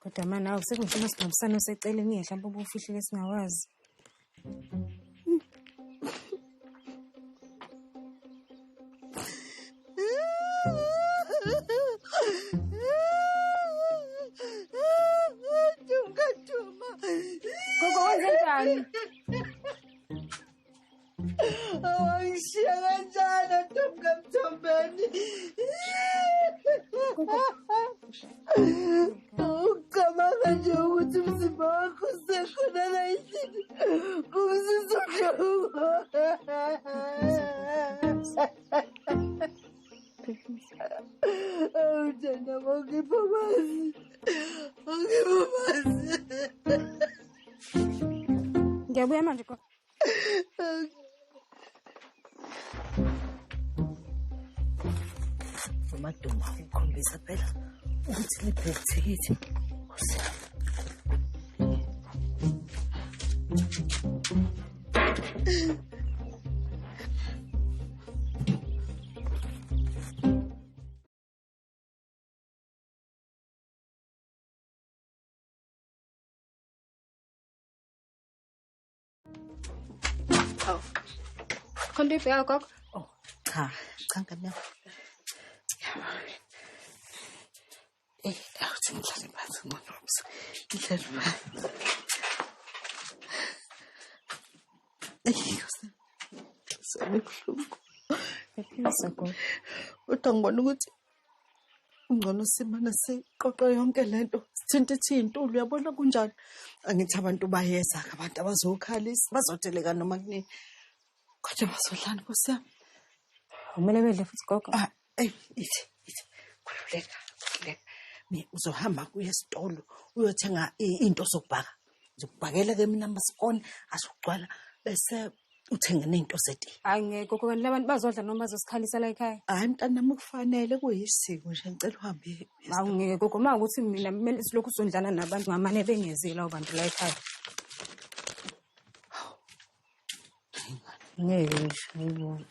Kodwa manje awu sekunje umasingcwabisane oseceleni mhlawumbe ubufihlile singawazi. Gogo, wenzenjani? Awangishiya kanjani ntombi kaMthombeni? Ucabanga nje ukuthi umzimba wakho usekhona la endlini kungizwisa ubuhlungu. Awu mntanami, awungiphi amanzi, awungiphi amanzi. Ngiyabuya manje gogo. Umaduma ukukhombisa phela ukuthi liphi ithikithi. Nkosi yami. Hawu. Khona into oyibhekayo gogo? Oh, cha, cha ngane yami. Eh, awuthi ngihlale phansi ngcono. Ngihlale phansi. Eh, Nkosi. Sebuhlungu. Phephisa gogo. Kodwa ngibona ukuthi Ungcono simane siqoqe yonke lento sithinte ithintulu uyabona kunjani. Angithi abantu bayeza-ke abantu abazokhalisa bazoteleka noma kunini. Kodwa bazodlani Nkosi yami? Kumele bedle futhi gogo. Ah, eyi ithi ithi khululeka khululeka. Uzohamba kuye esitolo uyothenga iy'nto zokubhaka. Ngizokubhakela-ke mina amasikoni azogcwala bese uthenge ney'nto zetiye. Hayi ngeke gogo, kanti labantu bazodla noma bazosikhalisa la ekhaya. Hhayi mntanami kufanele kuyisiko nje ngicela uhambe. Hawu ngeke gogo, uma ukuthi mina kumele silokhu sondlana nabantu ngamane bengezile labo bantu la ekhaya. Ngeke nje ngibone.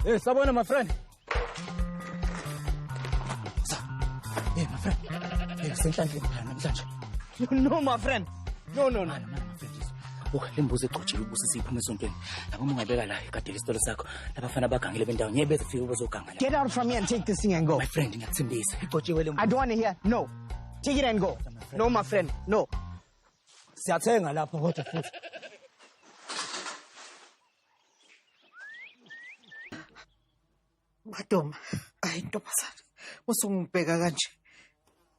Hey, sabona my friend. Sa. Hey, my friend. Hey, senhlanhleni phela namhlanje. No, my friend. No, no, no. Mana, mana, my friend. Buka le mbuzi egcotshile ubusisi iphuma esontweni. Labo uma ungayibeka la igadele isitolo sakho. Labafana bagangile bendawo ngeke beze fike bezoganga la. Get out from here and take this thing and go. My friend, ngiyakuthembisa. Igcotshiwe le I mbuzi. don't want to hear. No. Take it and go. No, my friend. No. Siyathenga lapho kodwa futhi. Madoma, hayi ntombazane, usungibheka kanje.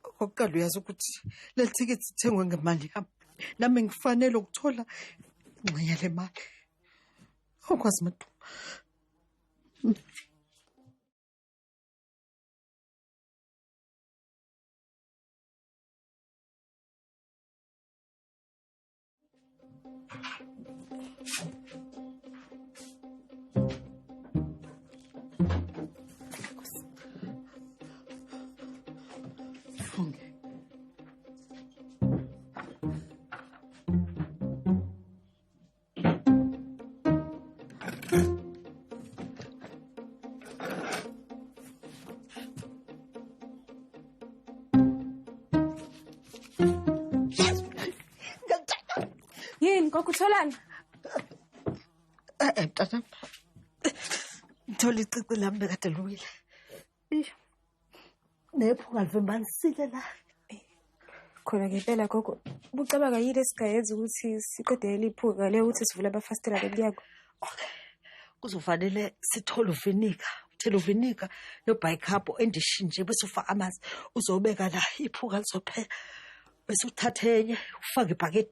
Okokuqala uyazi ukuthi leli thikithi lithengwe ngemali yami. Nami ngifanele ukuthola ingxenye le mali. Awukwazi Madoma. Funge. Yini gogo utholani? Eh, mntanami. Ngithola icici lami bekade liwile. Nephunga livimbanisile la. Khona ngempela gogo, ubucabanga yini esingayenza ukuthi siqede leli phunga le ukuthi sivule amafasitela nomnyango? Okay. Kuzofanele sithole uvinika. Uthele uvinika nobicarb endishini nje bese ufaka amanzi. Uzobeka la iphunga lizophela. Bese uthatha enye ufake ibhakede.